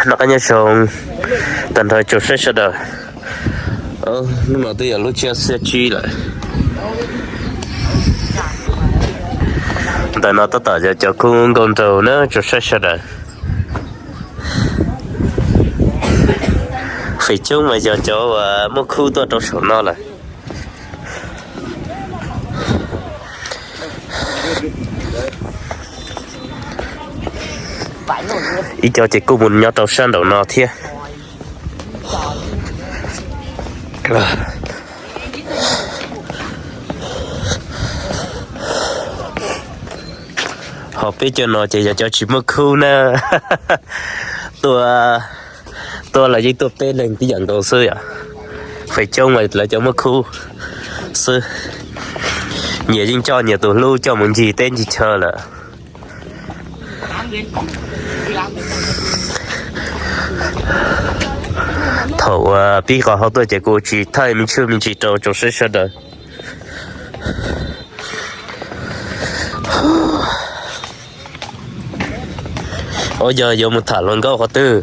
Noj qab nyob zoo tag nrho tsoom saib sawv daws. Hnub no twb yog lub xiab tsib lawm. Ntawm no tab tom yog cov khub nkauj nraug na tsoom saib sawv daws. Feem coob mas yog cov uas muaj khub tuaj rau saum no lawm. Ib co ces kuj mus nyob rau sab nraum no thiab. Ho peb cov no ces yog cov tsis muaj khub na. Tuaj, tuaj los yeej tuaj peb leeg tib yam nkaus xwb yom. Feem coob mas lawv cov muaj khub xwb. Nyias yeej coj nyias tus hlub coj mus ncig teb ncig chaw lawm. Thaum uas pib qhov hauv tuaj ces kuv tsis thaij me ntsis me ntsis rau tsoom saib sawv daws. Ua yog yuav mus tham hluas nkauj qhov twg?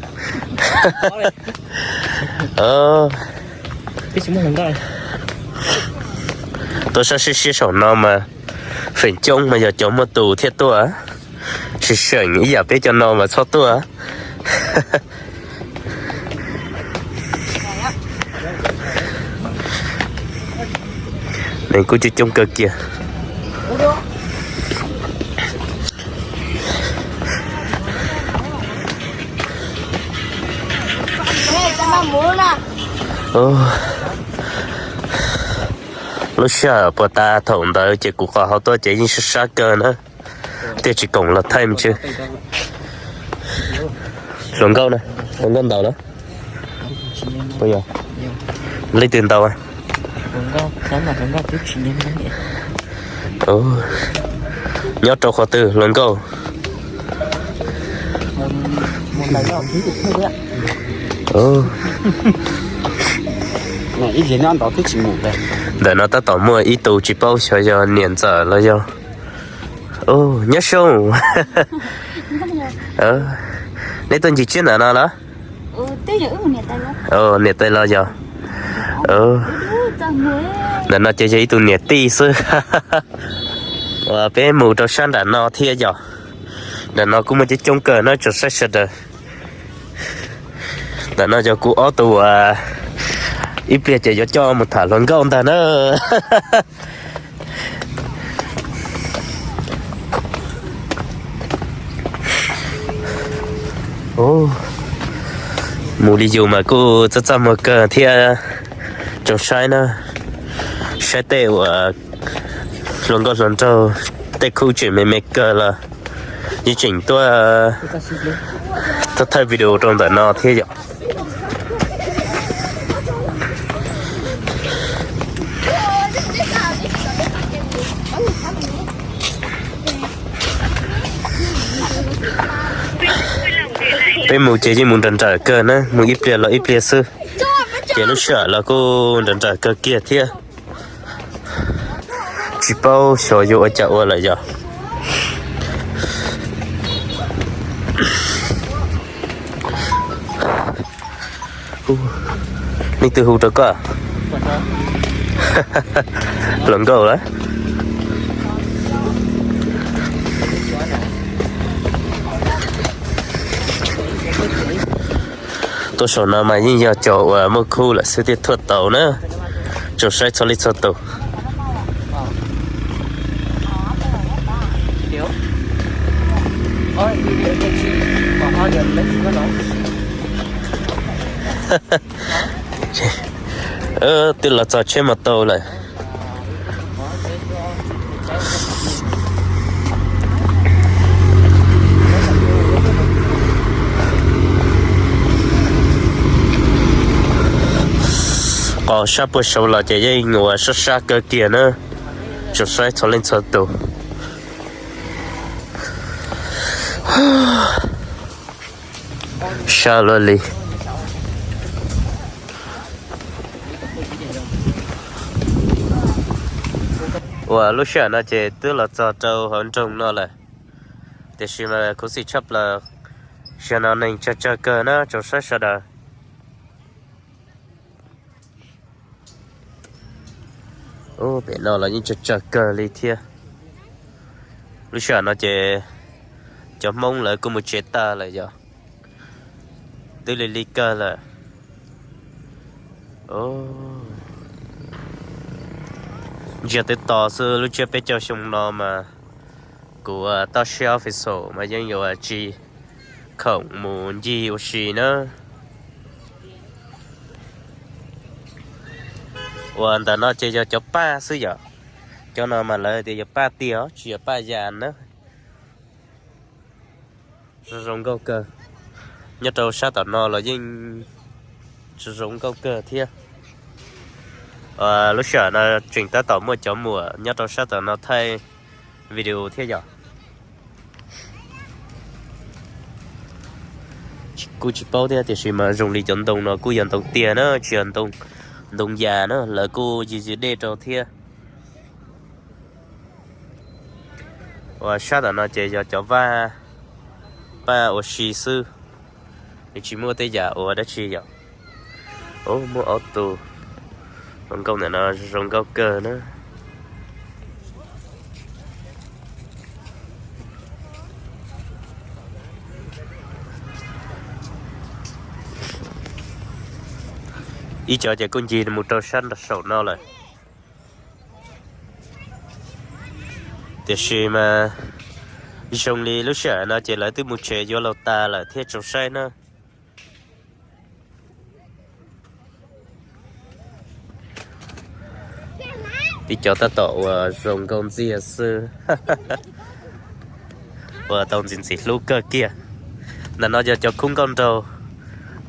Tuaj sab siab siab saum no mas feem coob mas yog cov muaj tus thiaj tuaj. Sim seem ib yam peb cov no mas txhob tuaj. Neeg kuj coob coob kawg kiag. Lub sij hawm puag ta thaum ntawd ces kuv qhov hauv tuaj ces yeej sab sab kawg na. Thiaj tsis koom los thaij me ntsis. Hluas nkauj na, hluas nkauj ntaus na. Leej twg ntaus? Nyob rau qhov twg hluas nkauj? Ntawm no tab tom muaj ib tug tsis paub xyov yog niam ntxawm los yog. Nyob zoo. Nej tuaj ncig tsiab ntawm no los? Niam tais los yog. Ntawm no ces yog ib tug niam tij xwb. Uas peb mus rau sab nram no thiab yog. Nram no kuj muaj coob coob kawg na tsoom saib sawv daws. Ntawm no yog kuv ob tug uas ib pliag ces yuav coj mus tham hluas nkauj ntag na. Mus li yus mas kuj txaj txaj muag kawg thiab. Tsoom saib na, saib tej uas hluas nkauj hluas nraug, tej khub tseem me me kawg los yeej tseem tuaj thaij video rau ntawm no thiab yom. Peb mus ces yeej mus nrawm nrawm kawg na, mus ib pliag los ib pliag xwb. Ces lub sij hawm los kuj nrawm nrawm kawg kiag thiab. Tsis paub xyov yuav ua cas ua lawm yog. Leej twg hu rau koj? Hluas nkauj lawm. Tuaj saum no mas yeej yog cov uas muaj khub lawm xwb thiaj tuaj tau na. Tsoom saib txhua leej txhua tus. Twb los txog tsheb mas tau lawm. Qhov sab puag saud los ces yeej ua sab sab kawg kiag na. Tsoom saib txhua leej txhua tus. Sab luaj li. Uas lub sij hawm no ces twb los txog rau hauv nroog no lawm, tiam sis mas khuv xim tshaj plaws Sij hawm no neeg tsawg tsawg kawg na tsoom saib sawv daws. Ub, pem no los yeej tsawg tsawg kawg li thiab. Lub sij hawm no ces cov Hmoob lawv kuj mus tsev tag lawm yog twb li li kawg lawm. Ntsia twb tos xwb, lub tsiab peb caug xyoo no mas kuv Toj Siab Official mas yeej yuav tsis khoom mus ncig ua si na. Uas ntawm no ces yog cov paj xwb yom. Cov no mas lawv tias yog paj tiag os, tsis yog paj yas na. Zoo zoo nkauj kawg. Nyob rau sab tom no los yeej zoo zoo nkauj kawg thiab. Lub sij hawm no tseem tab tom muaj cov muam nyob rau sab tom no thaij video thiab yom. Kuj tsis paub thiab tiam sis mas zoo li cov ntoo no kuj yog ntoo tiag na, tsis yog ntoo yas na, lawv kuj yws yws dej rau thiab. Uas sab tom no ces yog cov vaj, paj ua si xwb, nws tsis muaj tej yam ua dab tsi yom. Ub, muaj ob tug zoo nkauj ntawm no, zoo nkauj kawg na. Ib co ces kuj ncig mus rau sab saum no lawm. Tiam sis mas zoo li lub sij hawm no ces lawv twb mus tsev yuav laus tas lawm thiab tsoom saib na. Tib cov tab tom uas zoo nkauj ntxiag xwb. Uas tau ntxim ntxim hlub kawg kiag. Ntawm no yog cov khub nkauj nraug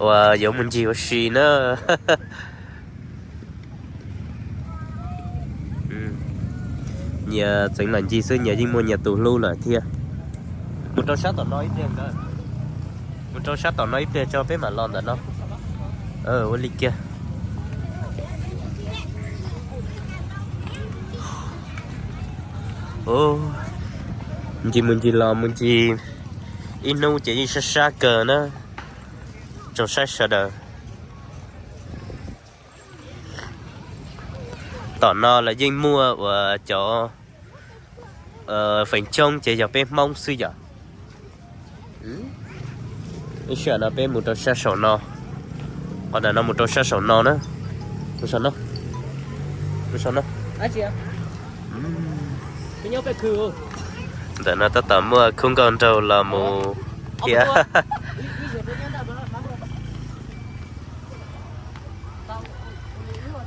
uas yuav mus ncig ua si na. Nyias txeev lam ncig xwb nyias yeej muaj nyias tus hlub lawm thiab. Mus rau sab tom no ib pliag ntawd, mus rau sab tom no ib pliag tso peb mam los ntawm no. Ua li kiag. Ncig mus ncig los mus ncig ib hnub ces yeej sab sab kawg na tsoom saib sawv daws. Tom no lawv yeej muaj uas cov feem coob ces yog peb Hmoob xwb yom. Ib sij hawm no peb mus rau sab saum no, qhov ntawm no mus rau sab saum no na. Mus saum no, mus saum no. Ntawm no tab tom muaj khub nkauj nraug los mus thiab.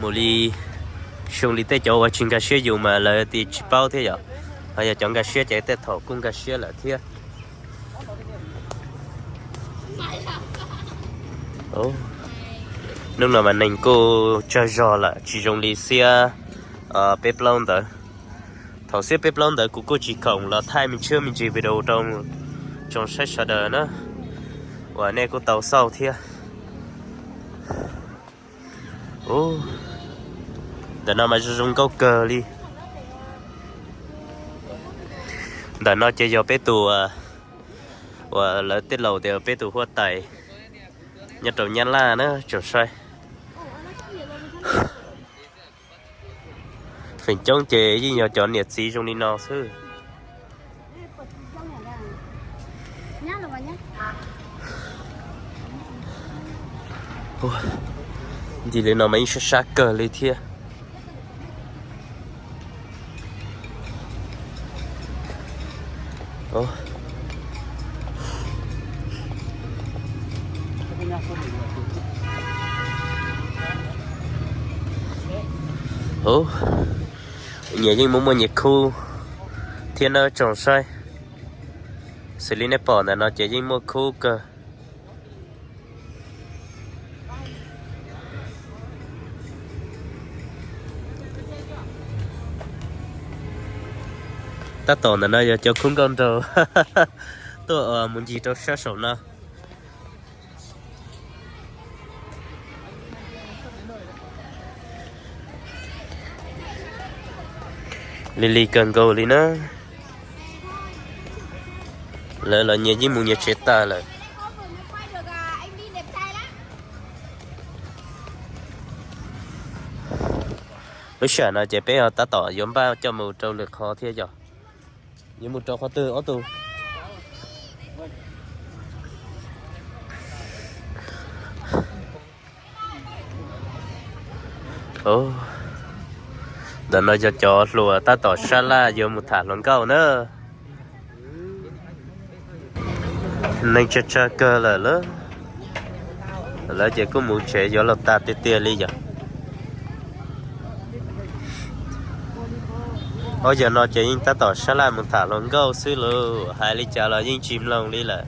Mus li, zoo li tej cov uas tsis nkag siab yus mas lawv tias tsis paub thiab yom. Ho yog cov nkag siab ces tej thaum kuj nkag siab lawm thiab. Hnub no mas neeg kuj tsawg zog lawm tsis zoo li xiab peb plaub ntawd. Thaum xiab peb plaub ntawd kuv kuj tsis khoom los thaij me ntsis me ntsis video rau tsoom saib sawv daws na, uas nej kuj tau xauj thiab. Ntawm no mas zoo zoo nkauj kawg li. Ntawm no ces yog peb tus, uas lawv tej laus tias peb tus huab tais nyob rau Nyab Laj na tsoom saib. Feem coob ces yeej yog cov niam txiv zoo li no xwb. Ncig li no mas yeej sab sab kawg li thiab. Nyias yeej muaj muaj nyias khub thiab nawb tsoom saib. Xws li nej pom ntawm no ces yeej muaj khub kawg. Tab tom ntawm no yog cov khub nkauj nraug tuaj mus ncig rau sab saum no. Li li kawg nkaus li na. Lawv los nyias yeej mus nyias tsev tas lawm. Lub sij hawm no ces peb ho tab tom yuav npaj coj mus rau lwm qhov thiab yog. Yuav mus rau qhov twg ob tug? Ntawm no yog cov hluas tab tom sab laj yuav mus tham hluas nkauj na. Neeg tsawg tsawg kawg lawm, lawv ces kuj mus tsev yuav los tas tiag tiag li yog. Ob yog no ces yeej tab tom sab laj mus tham hluas nkauj xwb lauj, hais li cas los yeej tsis mloog li lawm.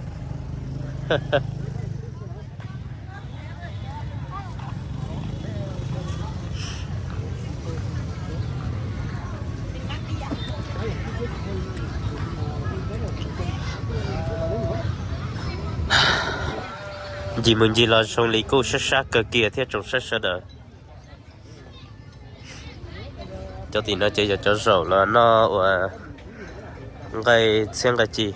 Ncig mus ncig los zoo li kuj sab sab kawg kiag thiab tsoom saib sawv daws. Cov tim no ces yog cov zaum los noj ua nqaij txhiab nqaij ci.